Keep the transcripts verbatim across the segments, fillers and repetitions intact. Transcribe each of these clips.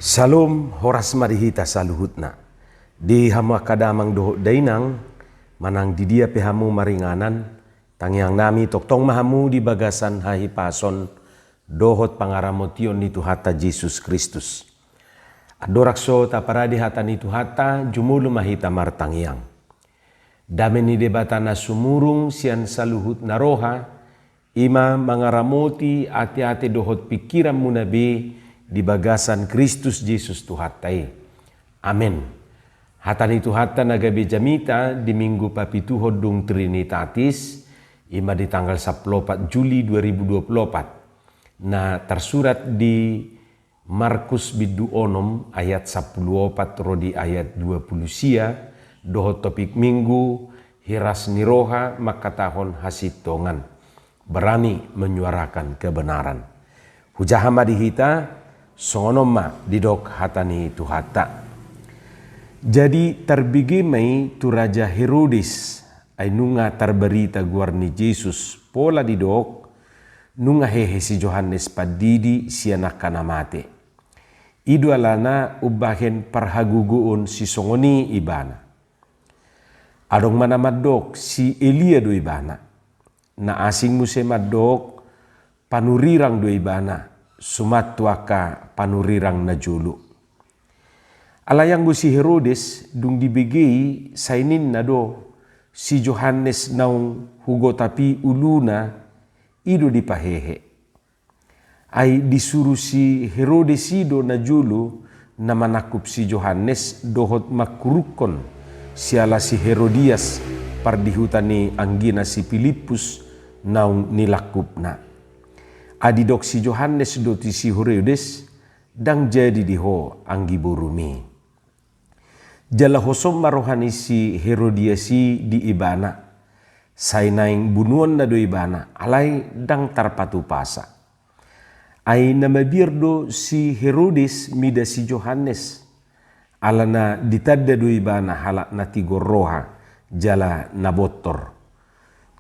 Salom, horas ma di hita saluhutna. Di hamu angka damang dohot dainang, manang di dia pe hamu maringanan, tangiang nami tongtong ma hamu di bagasan hahipason dohot pangaramotion ni Tuhanta Jesus Kristus. Andorang so taparade hata ni Tuhanta, jumolo ma hita martangiang. Dame ni Debata na sumurung sian saluhut na roha, i ma mangaramoti ateate dohot pingkiranmuna be di bagasan Kristus Jesus Tuhanta i. Amen. Hata ni Tuhanta na gabe jamita di Minggu papituhon dung Trinitatis, i ma di tanggal sampulu opat Juli dua ribu dua puluh opat, na tarsurat di Markus bindu onom ayat sampulu opat ro di ayat dua pulu sia, dohot topik Minggu, hiras ni roha mangkatahon hasintongan, berani menyuarakan kebenaran. Hujaha ma di hita, songon on ma didok hata ni Tuhanta. Jadi tarbege ma i tu Raja Herodes, ai nunga tarbarita goar ni Jesus, pola didok, nunga hehe si Johannes Pandidi sian angka na mate. I do alana umbahen parhagogoon sisongon i ibana. Adong ma na mandok si Elia do ibana. Na asing muse mandok panurirang do ibana, suman tu angka panurirang na jolo. Alai anggo si Herodes dung dibege i, sai ninna do, si Johannes naung hugotapi uluna, i do dipahehe. Ai disuru si Herodes i do na jolo na manangkup si Johannes dohot mangkurukkon, siala si Herodias pardihuta ni anggina si Pilippus naung nilangkupna. Ai didok si Johannes do tu si Herodes, ndang jadi di ho anggi borumi. Jala hosom ma roha ni si Herodias i di ibana, sai naeng bunuonna do ibana, alai ndang tarpatupasa. Ai na mabiar do si Herodes mida si Johannes, alana ditanda do ibana halak na tigor roha, jala na bontor.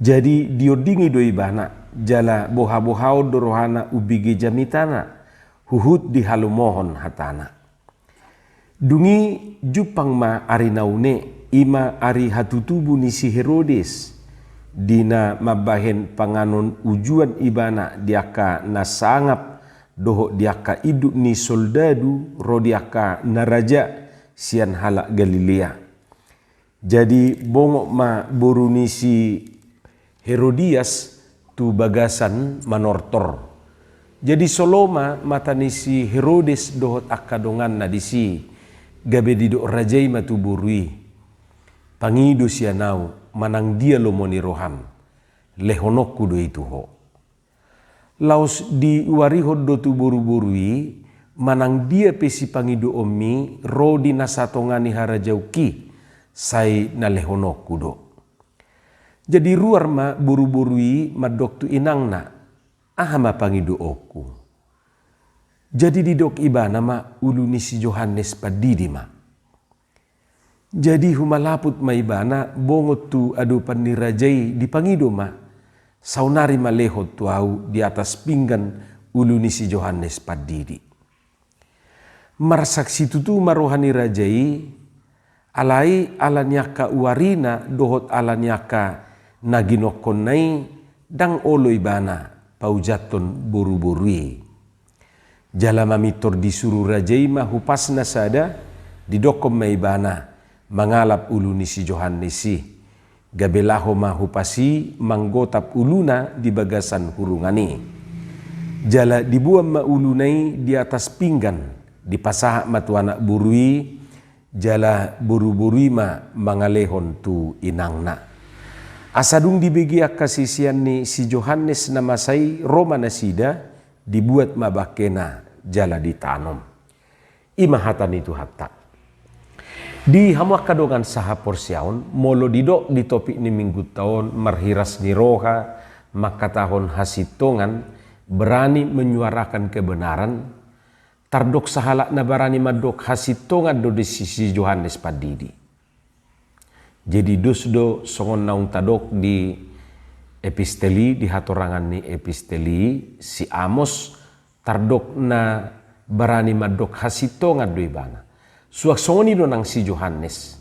Jadi diondingi do ibana, jala bohabohaon do rohana umbege jamitana, huhut dihalomohon hatana. Dung i jumpang ma ari na une, i ma ari hatutubu ni si Herodes, di na mambahen panganon ujuan ibana di angka na sangap dohot di angka induk ni soldadu ro di angka na raja sian halak Galilea. Jadi bongot ma boru ni si Herodias tu bagasan manortor. Jadi solo ma mata ni si Herodes dohot angka donganna disi, gabe didok raja i ma tu boru i, pangido sian ahu manang dia lomo ni roham, lehononku do i tu ho. Laos diuarihon do tu boruboru i, manang dia pe sipangidoonmi ro di na satonga ni harajaonki, sai na lehononku do. Jadi ruar ma boruboru i mandok tu inangna, aha ma pangidoonku? Jadi didok ibana ma ulu ni si Johannes Pandidi ma. Jadi humalaput ma ibana bongot tu adopan ni raja i dipangido ma, saonari ma lehon tu ahu di atas pinggan ulu ni si Johannes Pandidi. Marsak situtu ma roha ni raja i, alai ala ni angka uarina dohot ala ni angka na ginokkonna i ndang olo ibana paujathon boruboru i. Jala mamintor disuru raja i ma hupas na sada, didokkon ma ibana mangalap ulu ni si Johannes i. Gabe laho ma hupas i manggotap uluna di bagasan hurungan i. Jala diboan ma uluna i di atas pinggan, dipasahat ma tu anak boru i, jala boruboru i ma mangalehon tu inangna. Asa dung dibege angka sisean ni si Johannes na masa i ro ma nasida, dibuat ma bangkena jala ditanom. I ma hata ni Tuhanta. Di hamu angka dongan sahaporseaon, molo didok di topik ni minggunta on marhiras ni roha, mangkatahon hasintongan, berani menyuarakan kebenaran, tardok sahalak na barani mandok hasintongan do disi si Johannes Pandidi. Jadi dos do songon naung tadok di epistel i, di hatorangan ni epistel i, si Amos tardok na Barani mandok hasintongan do ibana. Suang songon i do nang si Johannes.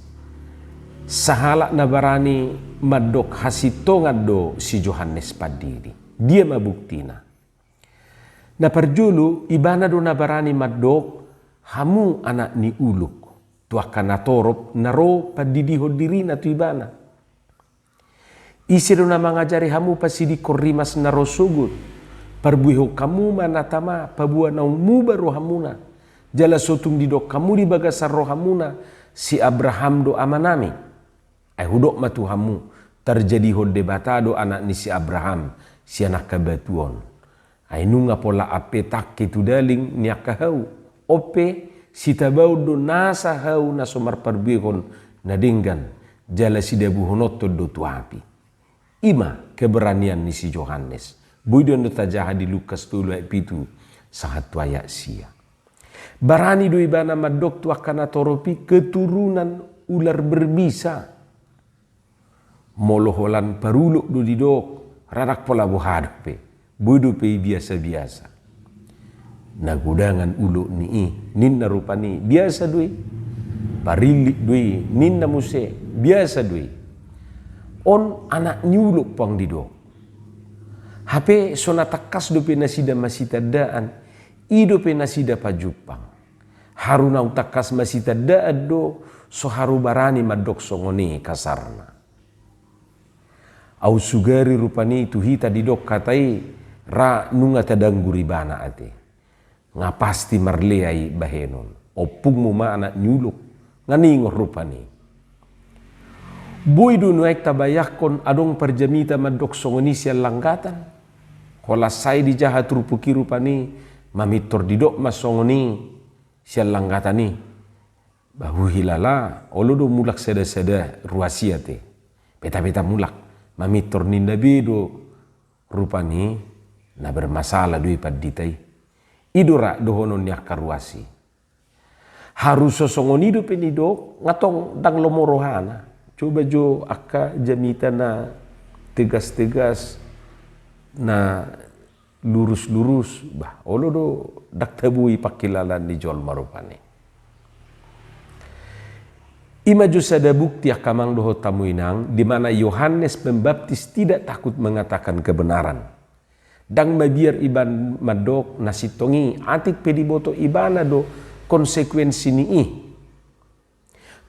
Sahalak na barani mandok hasintongan do si Johannes Pandidi. Dia ma buktina? Na parjolo, ibana do na barani mandok, hamu anak ni ulok, tu angka natorop na ro pandidihon dirina tu ibana. Ise do na mangajari hamu pasidingkon rimas na ro sogot? Parbuehon hamu ma na tama, paboa naung muba rohamuna. Jala so tung didok hamu di bagasan rohamuna, si Abraham do amanami. Ai hudok ma tu hamu, tarjadihon Debata do anak ni si Abraham sian angka batu on. Ai nunga pola ampe tangke tu daling ni angka hau. On pe, sitabaon do nasa hau na so marparbuehon na denggan, jala sidabuhononton do tu api. I ma keberanian ni si Johannes. Boi do annon tajaha di Lukas tolu ayat pitu sahat tu ayat sia. Barani do ibana mandok tu angka natorop i keturunan ular berbisa. Molo holan parulok do didok, ra ndang pola boha dope. Boi dope i biasa-biasa. Na godangan ulok ni i, ninna rupani, biasa do i. Parillik do i, ninna muse, biasa do i. On anak ni ulok pang didok. Hape so na tangkas dope nasida masitandaan, i dope nasida pajumpang. Haru naung tangkas masitandaan do, so haru barani mandok songon i kasarna. Ahu sugari rupani tu hita didok hata i, ra nunga tadanggur ibana ate. Nga pasti marlea i bahenon. Ompungmu ma anak ni ulok. Nga ningon rupani. Boi do nuaeng tabayangkon adong parjamita mandok songon i sian langgatan. Holan sai dijaha turpuk i rupani, mamintor didok ma songon i sian langgatan i. Bah, huhilala, olo do mulak sada-sada ruas i ate. Peta-peta mulak, mamintor ninna be do rupani, na bermasalah do i pandita i. I do ra dohonon ni angka ruas i. Haru so songon i dope nidok, nga tong ndang lomo rohana. Coba jo angka jamita na tegas-tegas, na lurus-lurus, bah, olo do ndang taboi pangkilalaan ni jolma rupani. I ma jo sada bukti angka amang dohot hamu inang, di mana Yohanes Pembaptis tidak takut mengatakan kebenaran. Ndang mabiar ibana mandok na sintong i, atik pe diboto ibana do konsekuensi ni i.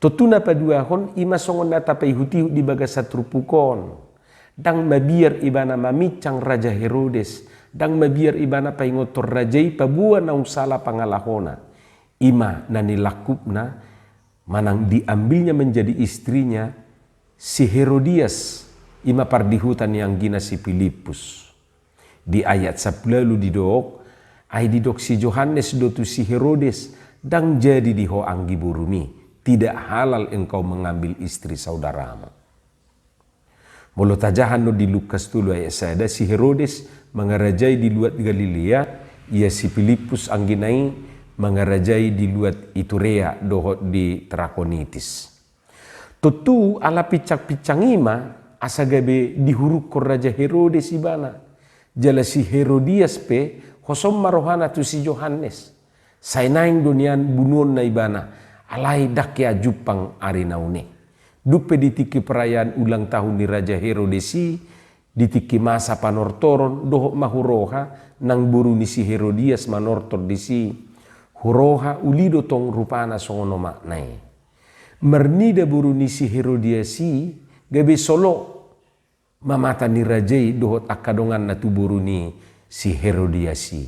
Tontu na paduahon i ma songon na tapaihut-ihut di bagasan turpuk on. Ndang mabiar ibana mamincang Raja Herodes, ndang mabiar ibana paingothon raja i paboa naung sala pangalahona. I ma na nilangkupna manang diambilnya menjadi istrinya si Herodias, i ma pardihuta ni anggina si Pilippus. Di ayat sampulu ualu didok, ai didok si Johannes do tu si Herodes, ndang jadi di ho anggi borumi, tidak halal engkau mengambil istri saudaramu. Molo tajaha annon di Lukas tolu ayat sada, si Herodes mangarajai di luat Galilea, ia si Pilippus anggina i mangarajai di luat Iturea dohot di Trakonitis. Tontu ala pincang-pincang i ma asa gabe dihurukkon Raja Herodes ibana. Jala si Herodias pe hosom ma rohana tu si Johannes. Sai naeng do nian bunuonna ibana, alai ndang hea jumpang ari na une. Dung pe di tingki perayaan ulang tahun ni Raja Herodes i, di tingki masa panortoron, dohot ma huroha nang boru ni si Herodias manortor disi. Huroha uli do tong rupana songon omakna i. Marnida boru ni si Herodias i, gabe solo ma mata ni raja i dohot angka donganna tu boru ni si Herodias i.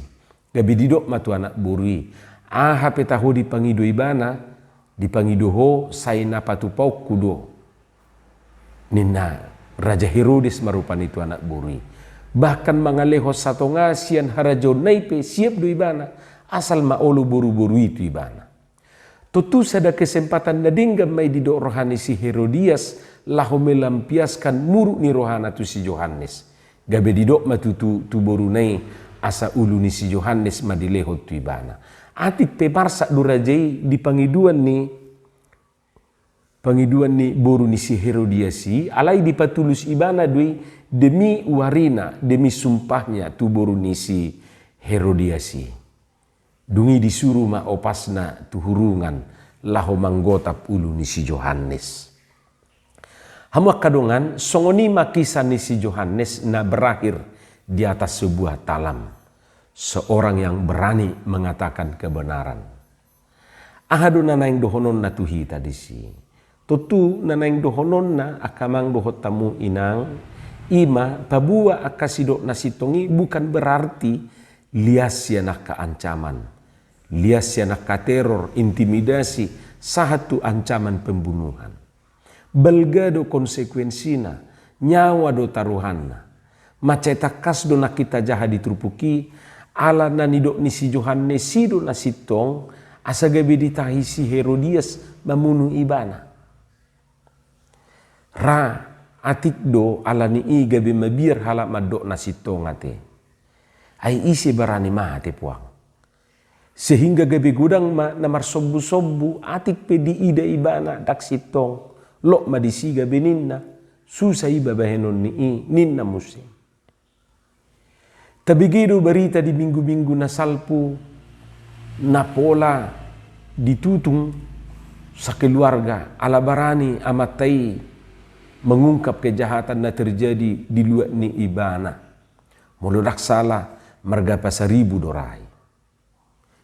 Gabe didok ma tu anak boru i, aha pe taho dipangido ibana, dipangido ho sai na patupaonku do. Ninna Raja Herodes ma rupani tu anak boru i. Bahkan mangalehon satonga sian harajaonna i pe siap do ibana, asal ma olo boru-boru i tu ibana. Tontu sada kesempatan na denggan ma i didok roha ni si Herodias laho melampiaskan muruk ni rohana tu si Johannes. Gabe didok ma tutu tu boruna i asa ulu ni si Johannes ma dilehon tu ibana. Atik pe marsak do raja i di pangidoan ni pangidoan ni boru ni si Herodias i, alai dipatulus ibana do i demi uarina, demi sumpahnya tu boru ni si Herodias i. Dung i disuru ma opasna tu hurungan laho manggotap ulu ni si Johannes. Hamu angka dongan, songon i ma kisah ni si Johannes na berakhir di atas sebuah talam. Seorang yang berani mengatakan kebenaran. Aha do na naeng dohononna tu hita disi? Tontu na naeng dohononna angka amang dohot hamu inang, i ma paboa angka sidok na sintong i bukan berarti lias sian angka ancaman, lias sian angka teror, intimidasi, sahat tu ancaman pembunuhan. Balga do konsekuensina, nyawa do taruhanna. Mansai tangkas do nangkin tajaha di turpuk i, ala na nidok ni si Johannes i do na sintong, asa gabe ditahi si Herodias mamunu ibana. Ra, atik do ala ni i gabe mabiar halak mandok na sintong ate. Ai ise barani mate puang? Sehingga gabe godang ma na marsombusombu, atik pe diida ibana ndang sintong, lot ma disi gabe ninna, susa iba bahenon ni i, ninna muse. Tabege do barita di minggu-minggu na salpu, na pola ditutung sakeluarga, ala barani amanta i mengungkap kejahatan na terjadi di luat ni ibana. Molo ndang sala, marga Pasaribu do ra i.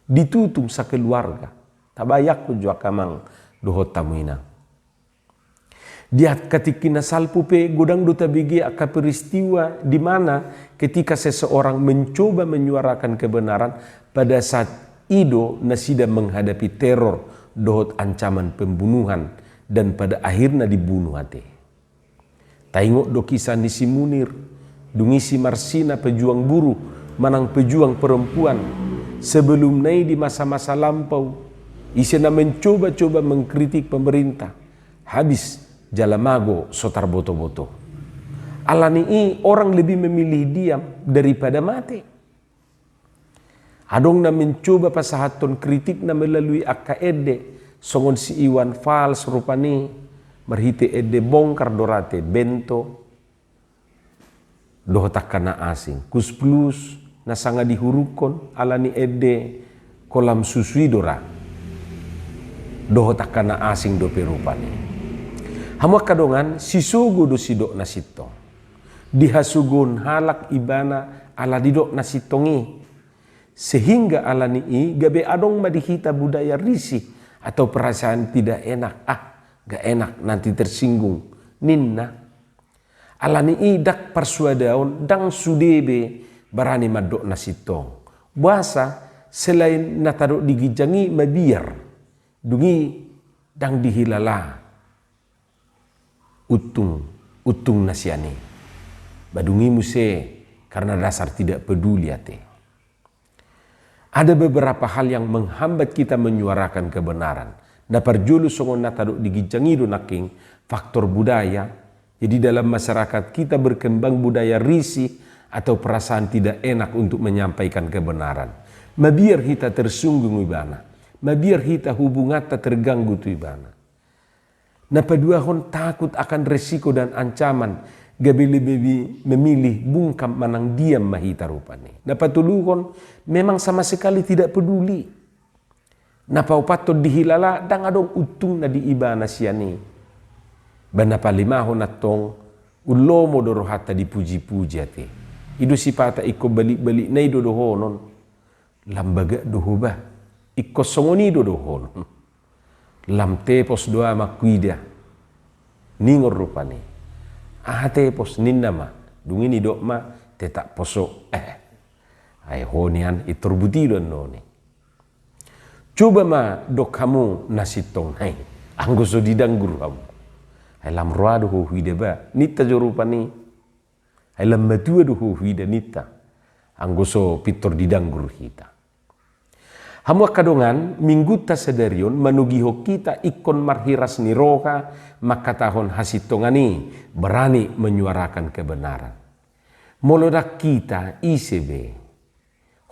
Ditutung sakeluarga. Tabayangkon jo angka amang dohot hamu inang. Di angka tingki na salpu pe godang do tabege angka peristiwa di mana ketika seseorang mencoba menyuarakan kebenaran, pada saat i do nasida menghadapi teror dohot ancaman pembunuhan dan pada akhirna dibunuh ate. Taingot do kisah ni si Munir, dung i si Marsina pejuang buruh, manang pejuang perempuan. Sebelumna i di masa-masa lampau, ise na mencoba-coba mengkritik pemerintah, habis jala mago so tarboto-boto. Ala ni i orang lebih memilih diam daripada mate. Adong na mencoba pasahathon kritikna melalui angka ende, songon si Iwan Fals rupani, marhite ende bongkar do ra ate, bento, dohot angka na asing. Kus Plus na sanga dihurungkon ala ni ende kolam susu i do ra, dohot angka na asing dope rupani. Hamu angka dongan, sisogo do sidok na sintong. Di hasogoon halak ibana ala didok na sintong i. Sehingga ala ni i gabe adong ma di hita budaya risih atau perasaan tidak enak. Ah, gak enak, nanti tersinggung, ninna. Ala ni i ndang parsuadaon, ndang sude be barani mandok na sintong. Boasa, selain na tadok di ginjang i mabiar, dung i ndang dihilala untung, untung na sian i. Ba dung i muse karena dasar tidak peduli ate. Ada beberapa hal yang menghambat kita menyuarakan kebenaran. Na parjolo songon na tadok di ginjang i do nangkin, faktor budaya. Jadi dalam masyarakat kita berkembang budaya risih atau perasaan tidak enak untuk menyampaikan kebenaran. Mabiar hita tersinggung ibana. Mabiar hita hubunganta terganggu tu ibana. Na paduahon, takut akan resiko dan ancaman, gabe lebih memilih bungkam manang diam ma hita rupani. Na patoluhon, memang sama sekali tidak peduli. Na paopathon, dihilala ndang adong untungna di ibana sian i. Ba na palimahon antong, umlomo do rohanta dipuji-puji ate. I do sipata ingkon balik-balikna i do dohonon. Lam bagak do ho ba, ingkon songon i do dohonon. Lam tepos do ahu manghuida. Ningon rupani. Aha tepos, ninna ma. Dung i nidok ma, tetap poso. Eh. Ai ho nian, intor buti do annon i. Coba ma dok hamu na sintong nai. Anggo so didanggur hamu. Ai lam roa do ho huida ba. Ninta jo rupani. Ai lam matua do ho huida ninta, anggo so pintor didanggur hita. Hamu angka dongan, minggunta sadari on manogihon hita ingkon marhiras ni roha mangkatahon hasintongan i, berani menyuarakan kebenaran. Molo ndang hita, ise be?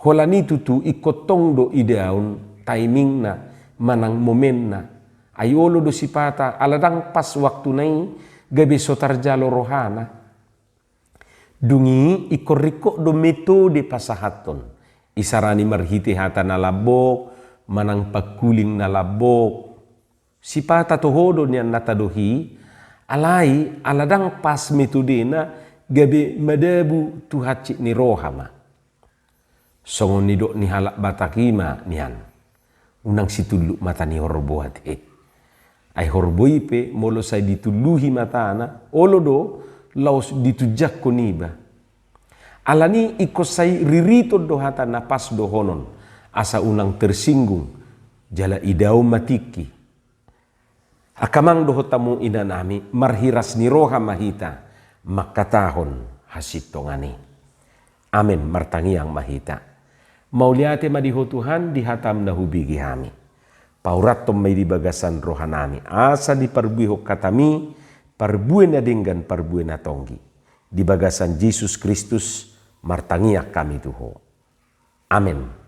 Holan i tutu ingkon tong do idaon timingna manang momenna. Ai olo do sipata, ala ndang pas waktuna i, gabe so tarjalo rohana. Dung i ingkon ringkot do metode pasahathon. Isarani marhite hata na lambok, manang pangkuling na lambok. Sipata toho do nian na tadok i, alai ala ndang pas metodena gabe madabu tu hansit ni roha ma. Songon nidok ni halak Batak i ma nian, unang situlluk mata ni horbo ate. Ai horbo i pe molo sai ditulluhi matana, olo do laos ditunjangkon iba. Alani i ingkon sai ririton do hata na pas dohonon, asa unang tersinggung, jala idaon ma tingki. Angka amang dohot hamu inanami, marhiras ni roha ma hita mangkatahon hasintongan i. Amen. Martangiang ma hita. Mauliate ma di Ho Tuhan, di hataM na hubege hami. Paurathon ma i di bagasan rohanami, asa diparbuehon hataMi parbue na denggan, parbue na tonggi. Di bagasan Jesus Kristus martangiang hami tu Ho. Amen.